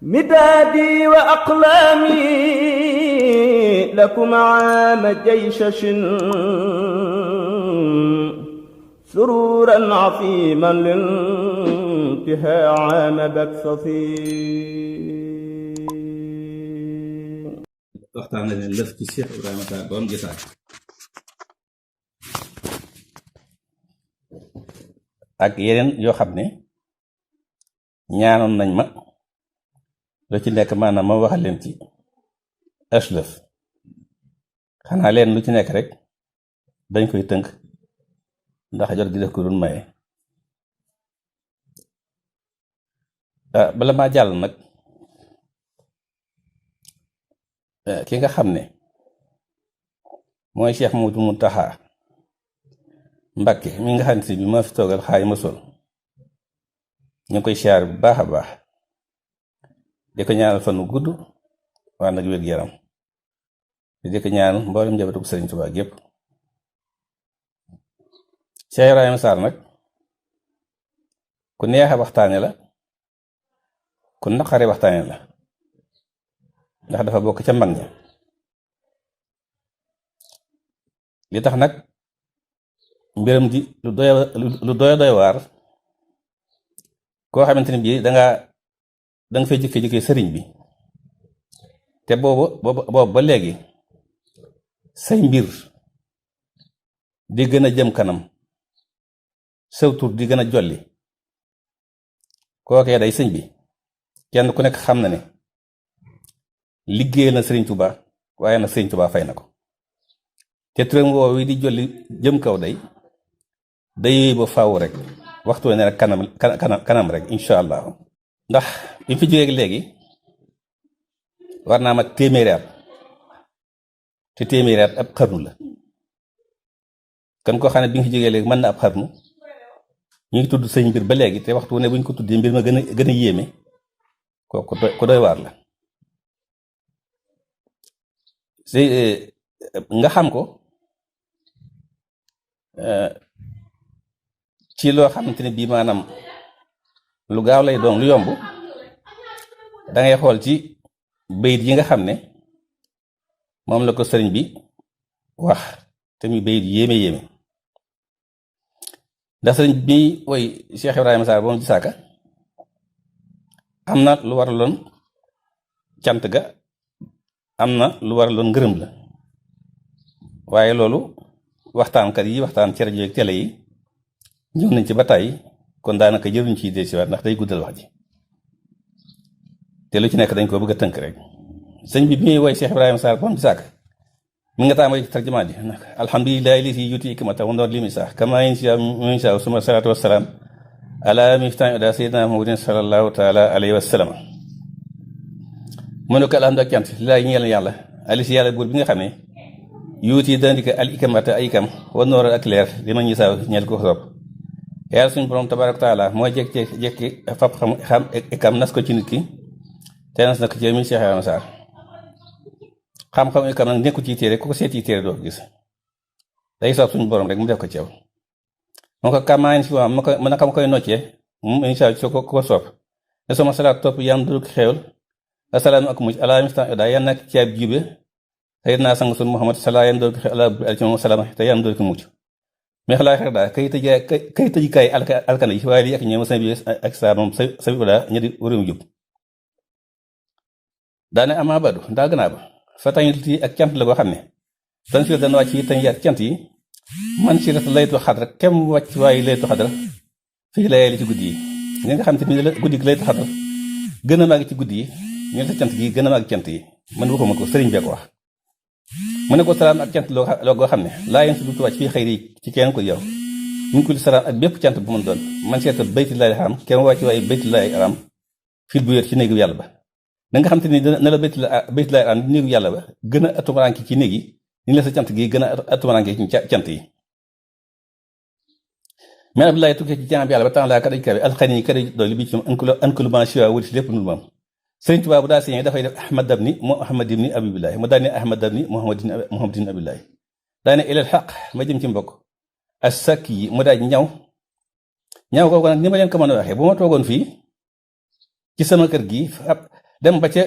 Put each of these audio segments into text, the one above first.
مدادي وأقلامي لكم عام جيشش سرورا عظيما للانتهاء عام بكسفي waxtaane leen lëf ci Cheikh Ibrahima Sarr ba mu gisaat ak yeneen yoo xam ne ñaanoon nañ ma lu ci nekk maanaam ma waxal leen ci aslëf xanaa leen lu ci nekk rek dañ koy tënk ndax jot gi def ko doon maye bala maa jàll nag ki nga xam ne mooy Cheikh Mouhamadou Mountakha Mbacké mi nga xam ne si bi ma fi toogal xaay ma sol ñu koy siyaar bu baax a baax di ko ñaanal fan wu gudd waa nag wér yaram di ko ñaanal mboolem njabootu Sëriñ Tuubaa gépp Cheikh Ibrahima Sarr nag ku neex a waxtaane la ku naqare waxtaane la ndax dafa bokk ca mag ña li tax nag mbiram di lu doy waar koo xamante ne bii danga fay jëkke sëriñ bi te boobu ba léegi say mbir di gën a jëm kanam saw tur di gën a jolli kookee day sëñ bi kenn ku nekk xam na ne liggéeyal na Sëriñ Tuubaa waaye na Sëriñ Tuubaa fay na ko te turam woowu yi di jolli jëm kaw day yooyu ba faaw rek waxtu ne rek kanam rek incha allah ndax bi fi jógee léegi war naa ma téeméeri at te téeméeri at ab xarnu la kan koo xam ne bi nga fi jógee léegi mën na ab xarnu ñu ngi tudd sëñ mbir ba léegi te waxtu ne bu ñu ko tuddee mbir ma gën a yéeme kooku ko doy waar la nga xam ko ci loo xamante ne bii maanaam lu gaaw lay doon lu yomb da ngay xool ci bayit yi nga xam ne moom la ko sëriñ bi wax te muy bayit yéeme ndax sëriñ bi woy Cheikh Ibrahima Sarr ba mu gisaaka am na lu waraloon cant ga am na lu waraloon ngërëm la waaye loolu waxtaankat yi waxtaan ci rajo ak télé yi ñëw nañ ci ba tàyyi kon daanaka jëruñ ciy desiwaat ndax day guddal wax ji te lu ci nekk dañ ko bëgg a tënk rek sëñ bi muy woy Cheikh Ibrahima Sarr bam saak mi nga tàmbali ci tarjumaa ji nag alhamdulillahi li si yuti ikmata wa ndoor li mi sax kama insha suma salaatu wassalaam ala miftaan ida sayyidina Muhammadin sallallahu taala alayhi wa sallam mu ne ko alhamdu ak cant lilaay ñeel yàlla ali si yàlla buur bi nga xam ne yuuti dandika al ikamata ay ikam wa noor ak leer li ma ñi saaw ñeel ko soob yàlla suñu borom tabaaraka taala mooy jekki fab xam ikam nas ko ci nit ki te nas na ko ci mi Cheikh Ibrahima Sarr xam-xam ikam nag nekku ci téere ku ko seet ci téere doo ko gis day soob suñu borom rek mu def ko ci yow moo ko kamaan si waam ma naka ma koy noccee moom insha Allah soo ko soob ne sama salaat topp yam dul xewal asalaam ak mucc ala mistan daa yan nag ci ab jibe tey naa sang sun Muhammad salaa yan dool ko ala ci moom salaam te yan dool ko mucc mais xalaa xex daa kay tëjkaay alkana yi waaye li ak ñoom sa bi ak sa moom sa bi daa ña di wërum jub daane ama badu ndaa gënaa ba fa tañiti ak cant la boo xam ne tan si dana wàcc yi tañ ak cant yi man si rata laytu xadra kem wàcc waaye laytu xadra fii layee li ci guddi yi ñi nga xam te ni guddi gi laytu xadra gën a màgg ci guddi yi ñu sa cant gi gën a màgg cant yi man waxuma ko sëriñ bee ko wax mu ne ko salaam ak cant loo goo xam ne laa yéen si dutu wàcc fii xëyri ci kenn ko yow mu ngi ko salaam ak bépp cant bu mën doon man seetal baytullaahi haram kem wàcc waaye baytullaahi haram fil bu wér ci néegu yàlla ba da nga xam te ni na la baytullaahi haram néegu yàlla ba gën a atumaranke ci néeg yi ni la sa cant gi gën a atumaranke ci cant yi mais abdoulaye tukkee ci jaam yàlla ba temps laa kadaj kawe alxani yi kadaj dooli bi ci moom ankuluma siwa wëri si lépp nul moom Sëriñ Tuubaa bu daa signé dafay def Ahmad dabni Muhammad ibni Abibillahi mu daane Ahmad dabni Muhammad ibni Abibillahi daane ilal xaq ma jëm ci mbokk as sakk yi mu daaj ñaw kooku nag ni ma leen ko mën a waxee bu ma toogoon fii ci sama kër gi dem ba ca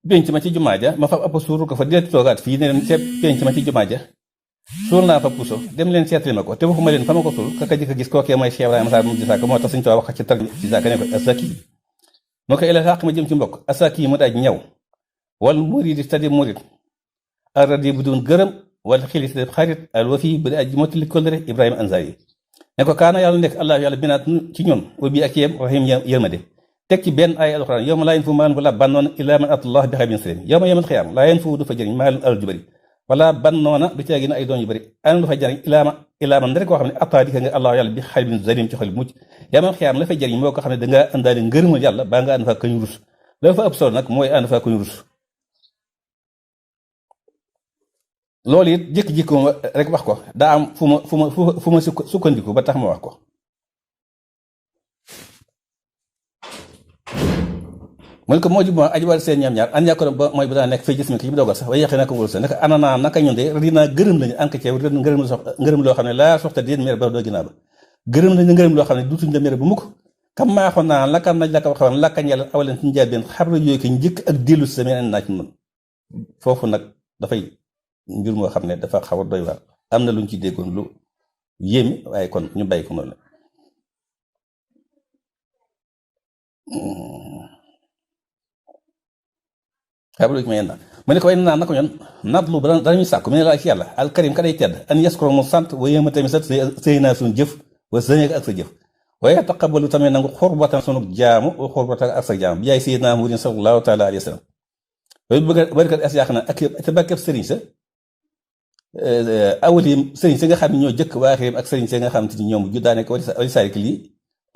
penc ma ci jumaa ja ma fa ëpp suuru ko fa di toogaat fii ne leen ca penc ma ci jumaa ja suul naa fa puso dem leen seetli ma ko te waxuma leen fa ma ko suul kaka jëkk gis kookee mooy Cheikh Ibrahima Sarr mu gisaaka moo tax suñu too wax ci tar ci saaka ne ko asaki moo ko ila xaq ma jëm ci mbokk asaki mu daaj ñaw wal muridi tadi murid aradi bu doon gërëm wala xilis de xarit al wafi bu di aj mottali kóllëre Ibrahima Ansari ne ko kaana yàlla nekk allah yàlla binaat ci ñun wa bi ak yem rahim yërmande teg ci benn ay alxuraan yow ma laa yanfa'u maalun wala bannoona illaa man ataa Allaha bi qalbin saliim yow ma yemal xiyaam laa yanfa'u du fa jëriñ maalun alal ju bëri wala bannoona du caagi na ay doon yu bëri ana du fa jëriñ illaa man rek koo xam ne ataa dika nga allah yàlla bi qalbin saliim ci xol bu mucc yemal xiyaam la fay jëriñ moo ko xam ne dangaa àndaale ngërëmal yàlla baa nga ànd fa kañu rus la fa ëpp solo nag mooy ànd fa kañu rus loolu it jékki-jékki ma rek wax ko daa am fu ma sukkandiku ba tax ma wax ko mu ne ko moo jub ma aji war seen ñoom ñaar an ñàkko ba mooy bu daa nekk fay gis mi ko ci bi dogal sax waaye yàqee naa ko wóolu sax naka ananaa naka ñun de dinaa gërëm lañu ank ceew ngërëm loo xam ne laa soxta déen mere ba doo ginnaaw ba gërëm lañu ngërëm loo xam ne duutuñ la mere bu mukk kam maaxoon naa lakam naj la ko waxoon lakkañ yàlla awaleen ci njaal benn xar la yooyu ko njëkk ak dellu si sa meneen naa ci mën foofu nag dafay mbir moo xam ne dafa xaw a doy waar am na luñ ci déggoon lu yéemi waaye kon ñu bàyyi ko noonu xablu ci may na mu ne ko way naa nako ñoon natlu ba danañu sàkku mu ne laa ci yàlla alkarim ka day tedd an yaskoro mu sant wa yéema tamit sat sëy naa suñu jëf wa sëñ ak sa jëf waaye taqabalu tamit nangu xurbatan sunu jaamu wa xurbatan ak sa jaamu bi yaay sayyidina Muhammad sallallahu taala alayhi wa sallam waaye bëgg as yàq na ak te barkeb sëriñ sa awali sëriñ si nga xam ne ñoo jëkk waaxirim ak sëriñ si nga xam ne ñoom ju daane ko wali sarik lii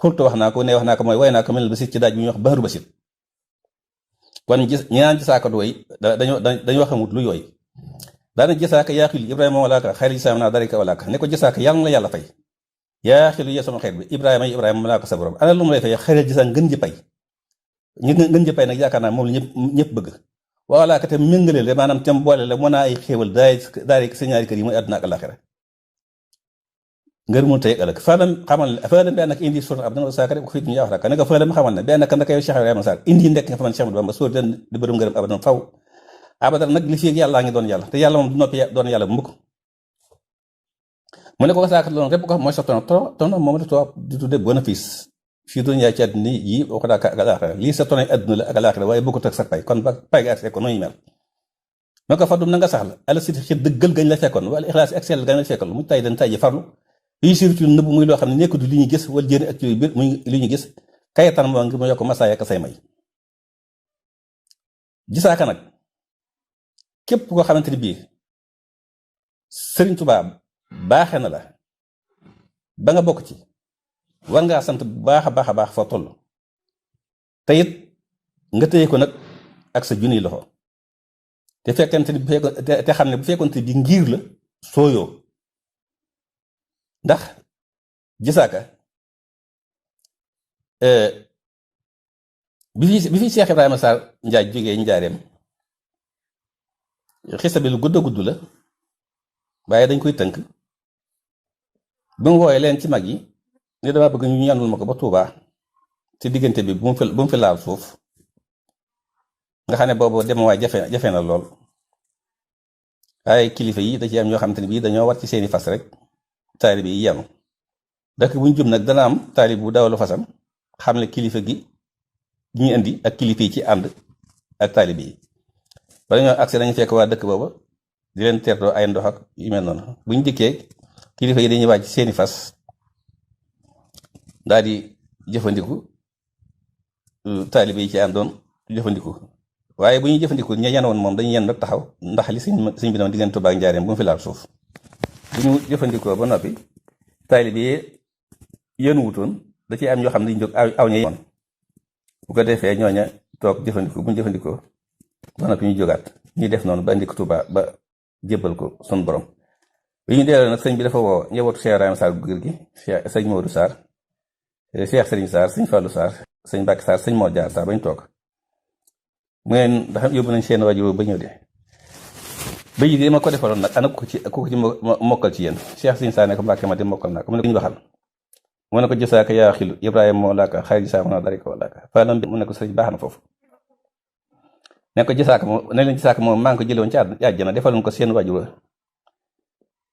xurtu wax naa ko ne wax naa ko mooy way naa ko mel basit ci daaj bi ñuy wax bahru basit kon gis ñi naan gisaaka du way dañoo xamut lu yooy daana gisaaka yaa xil Ibrahima walaaka xayri saam naa darika walaaka ne ko gisaaka yàlla na la yàlla fay yaa xilu yee sama xeet bi Ibrahima ma laa ko sa borom ana lu mu lay fay xëyal gisaa ngën ji pay ngën ji pay nag yaakaar naa moom la ñëpp bëgg wala ka te méngale la maanaam tem boole la mën a ay xéewal daari sa ñaari kër yi mooy àdduna ak alaxira ngër mun tey ëllëg faalam xamal ne faalam bi nag indi surat ab dana saaka rek ko fit ñu yaa wax rek ne ko faalam xamal ne benn kan naka yow Cheikh Ibrahima Sarr indi nekk nga fa man Cheikh Bamba sóor den di bërëm ngërëm abadan faw abadan nag li fi ak yàllaa ngi doon yàlla te yàlla moom du noppi doon yàlla bu mukk mu ne ko saaka loolu rek ko mooy sa tono moom la tubaab di tudde bénéfice fii doon yaay ci àdduna yi waxu daa ak alaxira lii sa tonay àdduna la ak alaxira waaye bokkut ak sa pay kon ba pay ga ak ko nooñu mel ma ko fadum na nga sax la ala si xi dëggal gañ la fekkoon wala ixlaas ak sell gañ la fekkoon mu tay den tay ji farlu yi surtout nëbb muy loo xam ne nekkatu li ñu gis wala jëri ak yooyu biir muy li ñu gis kayetan moo ngir mu yokk masaay ak say may gisaaka nag képp koo xamante ni bii Sëriñ Tuubaa baaxe na la ba nga bokk ci war ngaa sant bu baax a baax a baax foo toll te it nga téye ko nag ak sa junniy loxo te fekkente ni te xam ne bu fekkonte bi ngir la sooyoo ndax gisaaka bi fi Cheikh Ibrahima Sarr Njaay jógee njaareem xisa bi lu gudd a gudd la waaye dañ koy tënk bi mu wooyee leen ci mag yi ne dama bëgg ñu ñaanul ma ko ba Tuubaa ci diggante bi bu mu fi laal suuf nga xam ne boobu dem waay jafe na lool waaye kilifa yi da ci am ñoo xam te ne bii dañoo war ci seeni fas rek taalib yi yanu dëkk bu ñu jub nag dana am taalib bu dawalu fasam xam ne kilifa gi ñu indi ak kilifa yi ci ànd ak taalib yi bala ñoo agsi dañu fekk waa dëkk booba di leen teertoo ay ndox ak yu mel noonu bu ñu dikkee kilifa yi dañuy wàcc seeni fas daal di jëfandiku taalibe yi ci àndoon jëfandiku waaye bu ñuy jëfandiku ña yanoon moom dañuy yenn rek taxaw ndax li sëñ bi doon diggante Tuubaa ak Njaaréem bu mu fi laal suuf bu ñu jëfandikoo ba noppi taalibe yi yéen wutoon da ciy am ñoo xam ne dañu jóg aw ña yoon bu ko defee ñooña toog jëfandiku bu ñu jëfandikoo ba noppi ñu jógaat ñuy def noonu ba indi ko Tuubaa ba jébbal ko sun borom bi ñu delloo nag sëñ bi dafa woo njabootu Cheikh Ibrahima Sarr bu gër gi sëñ Modou Sarr Cheikh Serigne Sarr sëñ Fallou Sarr sëñ Mbacke Sarr sëñ Mor Jaar Sarr bañ toog mu ngeen ndax yóbbu nañ seen waajur ba ñëw de ba yi de ma ko defaloon nag ana ko ci mokkal ci yéen Cheikh Serigne Sarr ne ko Mbacke ma di mokkal naa ko mu ne ko ñu waxal mu ne ko jësaaka yaa xilu Ibrahima moo laaka xayri saa mën a dari ko laaka falam bi mu ne ko sëriñ baax na foofu ne ko gisaaka moom ne leen gisaaka moom maa ngi ko jëlee woon ci àjjana defaloon ko seen waajur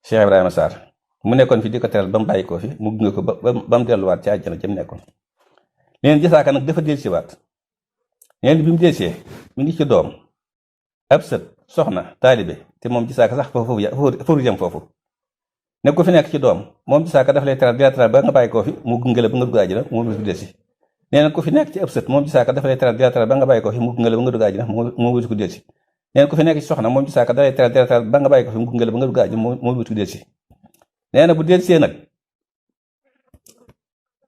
Cheikh Ibrahima Sarr mu nekkoon fi di ko teral ba mu bàyyi ko fi mu gunge ko ba mu delluwaat ci àjjana jëm nekkoon. neen gisaaka nag dafa dellusiwaat neen bi mu delsee mi ngi ci doom ab sët soxna taalibe te moom gisaaka sax foofu jëm foofu ne ko fi nekk ci doom moom gisaaka dafa lay teral di la teral ba nga bàyyi ko fi mu gunge la ba nga dugg àjjana mu wëlbati delsi nee na ku fi nekk ci ab sët moom gisaaka dafa lay teral di la teral ba nga bàyyi ko fi mu gunge la ba nga dugg àjjana mu wëlbati delsi nee na ku fi nekk ci soxna moom gisaaka dafa lay teral di la teral ba nga bàyyi ko fi mu gunge la ba nga dugg àjjana mu wëlbati delsi nee na bu delsee nag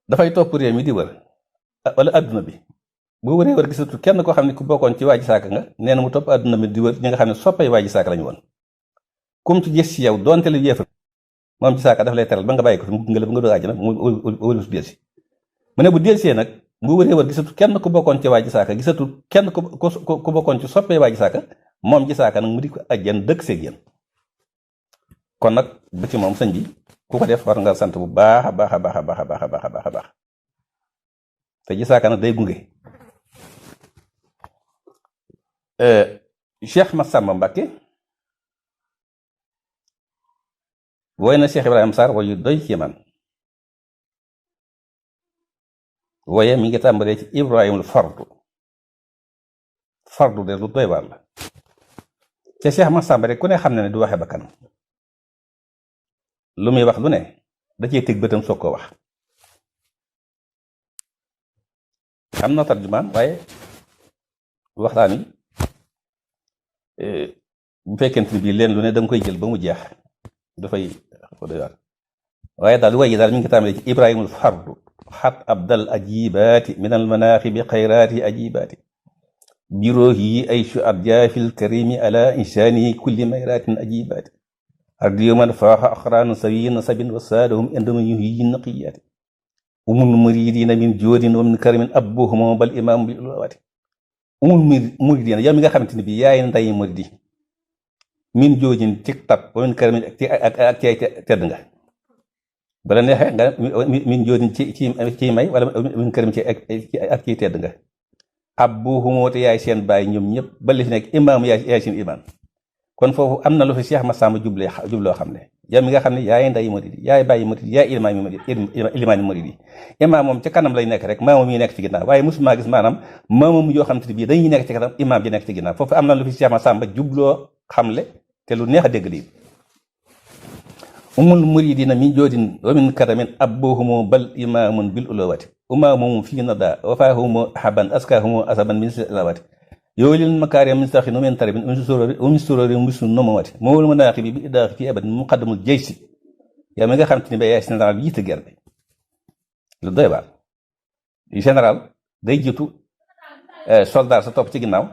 dafay topp réew mi di wër wala adduna bi boo wëree wër gisatu kenn koo xam ne ku bokkoon ci waa Gisaaka nga nee na mu topp adduna bi di wër ñi nga xam ne soppay waa Gisaaka lañu woon kum ci gis ci yow doonte lu yéefar moom Gisaaka dafa lay teral ba nga bàyyi ko fi mu gunge la ba nga dugg àjjana mu wëlbati delsi mu ne bu delsee nag bu wëree wër gisatu kenn ku bokkoon ci waa Gisaaka gisatu kenn ku bokkoon ci soppay waa Gisaaka moom Gisaaka nag mu di ko àjjana dëkk seeg yéen kon nag bu ci moom sëñ bi ku ko def war nga sant bu baax a baax a baax a baax a baax a baax a baax a baax te Gisaaka nag day gunge Cheikh Massamba Mbacke woy na Cheikh Ibrahima Sarr woyu doy ci man woye mi ngi tàmbalee ci Ibrahimul fardu de lu doy waar la te Cheikh Massamba rek ku ne xam ne du waxe bakkan lu muy wax lu ne da cee teg bëtam soog koo wax am na tarjumaan waaye waxtaan wi bu fekkente ni bii leen lu ne da nga koy jël ba mu jeex dafay doy waar waaye daal way yi daal mi ngi tàmbalee ci Ibrahimul fardu xat abdal ajibaati min al manaaxibi xayraati ajibaati birohi ay shu ab jaafil karimi ala insaani kulli mayraatin ajibaati ardiyo man faaxa aqraanu sawiyin sabin wa saadahum indama yuhyi naqiyaati umul muridina min joodin wa min karimin abbuhum bal imam bil ulwaati umul muridina yow mi nga xamante ni bi yaay nday muridi min joodin ci tab wa min karimin ak ci ay tedd nga bala neexee nga min joodin ci may wala min karimin ci ak ci tedd nga abbuhum te yaay seen baay ñoom ñëpp ba li fi nekk imam yaay seen iman kon foofu am na lu fi Cheikh Massamba jubloo xam ne yow mi nga xam ne yaay nday muridi yaay bàyyi muridi yaay ilimaani muridi imaam moom ca kanam lay nekk rek maamam yi nekk ci ginnaaw waaye mosuma gis maanaam maamam yoo xam te ne bii dañuy nekk ci kanam imaam ji nekk ci ginnaaw foofu am na lu fi Cheikh Massamba jubloo xamle te lu neex a dégg lii umul muridina min joodin wa min karamin abbuhumu bal imaamun bil ulawati umaamuhum fii nada wafaahumu ahaban askahumu asaban min silawati yooyu leen makaari min saxi no men tari min surori musu nomawati moowul ma naaxi bi idaaxi fi abad muqaddamul jaysi yow mi nga xam te ni ba yaay général bi jiite guerre bi lu doy waar général day jiitu soldat sa topp ci ginnaaw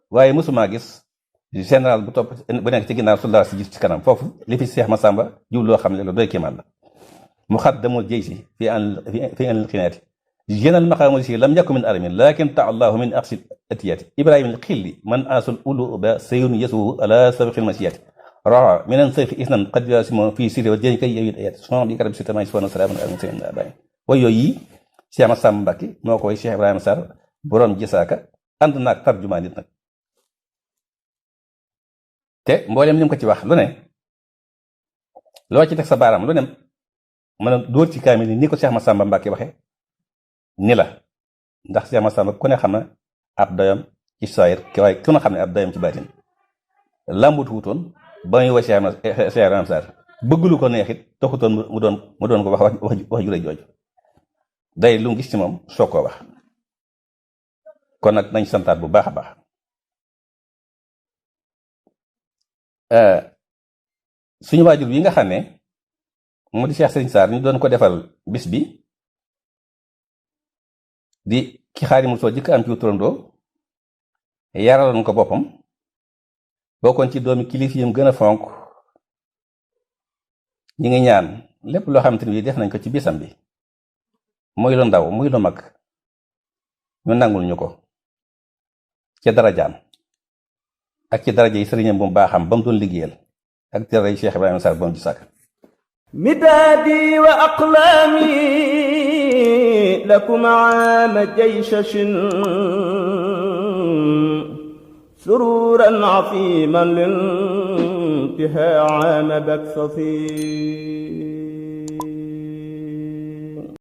waaye mosuma gis général bu topp bu nekk ci ginnaaw soldat si gis ci kanam foofu li fi Cheikh Massamba jubloo xam ne lu doy kéemaan la muqaddamul jaysi fi an xinaati جينا المقام الشيء لم يكن من أرم لكن تعالى الله من أقصى الأتيات إبراهيم الخلي من أصل أولو سير يسوع على سبق المسيات راى من الصيف إثنان قد يسمى في سير وجهه كي يبيد آيات سبحان بك رب ستما يسوع سلام على سيدنا أباين ويوي Cheikh Massamba Mbacke moo koy Cheikh Ibrahima Sarr borom Gisaaka ànd naag tarjumaan nit nag te mboolem li mu ko ci wax lu ne loo ci teg sa baaraam lu ne mën a dóor ci kaamil ni ko Cheikh Massamba Mbacke waxe ni la ndax Cheikh Massamba ku ne xam ne ab doyam ci saayir waaye ku ne xam ne ab doyam ci baatin làmbut wutoon ba muy wa Cheikh Ibrahima Sarr bëggulu ko neexit taxutoon mu doon ko wax ju rëy jooju day lu mu gis ci moom soog koo wax kon nag nañ santaat bu baax a baax suñu waajur yi nga xam ne mu di Cheikh Serigne Sarr ñu doon ko defal bis bi di ki Xaadimu Rasuul jëkk am ci turandoo yaraloon ko boppam bokkoon ci doomi kilifiyam gën a fonk ñi ngi ñaan lépp loo xamante ni def nañ ko ci bisam bi muy lu ndaw muy lu mag ñu nangul ñu ko ci darajaam ak ci daraja yi sëriñam bu mu baaxam ba mu doon liggéeyal ak daraja yi Cheikh Ibrahima Sarr ba mu Gisaaka midaadi wa aqlaami lakum aama jaysashin سرورا عظيما لانتهاء عام بكسفي